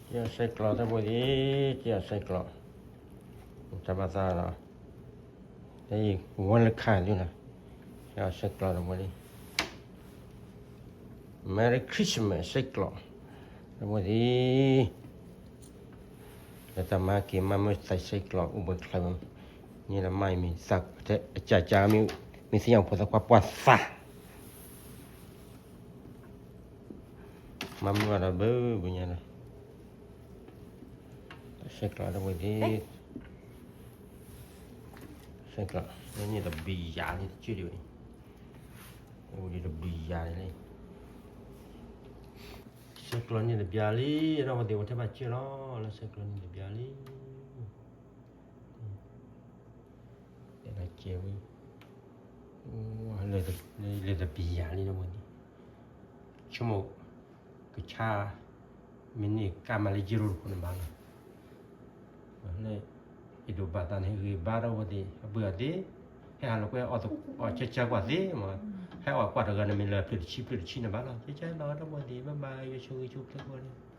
ကဲအီၤဆဲးကျိးတဘိသ့ၣ်, ကဲအီၤဆဲးကျိး, တၢ်ဘၣ်သးဒီး, တၢ်အံၤဝဲလၢခါဒုနီၤ, ကဲအီၤဆဲးကျိးတဘိသ့ၣ်, Merry Christmas ဆဲးကျိးတဘိသ့ၣ်, လၢတၢ်မၤက့ၤမၤမုာ်သးဆဲးကျိးအိၣ်ဘှံးချါဝဲ, န့ၣ်လၢမၤအံၤမ့ၢ်သးအကၢ်ကၢ်မ့ၢ်, မ့ၢ်သ့ၣ်ညါဖိသၣ်ခွါပှၤသး မၤမုာ်ဘၣ်ဒီးဘၢဘၢညါလီၤ, ဆဲးကျိးတဘိသ့ၣ်, ဆဲးကျိး, န့ၣ်တဘျံးယၤလံတကၠၢ်ဒံးဝဲ, အိၣ်ဒံးတဘျံးယၤလံ, ဆဲးကျိးန့ၣ်တဘျါလံ, ဒီးဝဲသ့ၣ်အိၣ်ထဲဘၣ်ကၢၢ်လီၤ, လၢဆဲးကျိးန့ၣ်တဘျါလံ. တဲလၢကဲဝဲ, လၢတပျံၤယၤလံဒီးမ့ၢ်န့ၣ်, ဆိကမိၣ်, ကဆါ, မ့ၢ်န့ၢ်ကါမၤလၢယဲၢ်ရိတခိၣ်န့ၣ်ဘၣ်လီၤ, လၢ, ယဒိးဘၣ်သးန့ၣ်ဂ့ၤဘၣ်ဒီးဝဲသ့ၣ် အဘုၣ်အသ့, ဟဲဟးလီၤကွဲအီၣ်ဆၢဆၢကွၢ်သ့မး, ဟဲအီၣ်ကွၢ်တဂၤန့ၣ်မ့ၢ်လၢဖျၢၣ်တဆံဖျၢၣ်တဆံန့ၣ်ဘၣ်လီၤ, ကဲကဲလီၤဒီးဝဲသ့ၣ် ဘၣ်ဘၣ်ယွၤဆိၣ်ဂ့ၤဆိၣ်ကျဲကိးဂၤဒဲး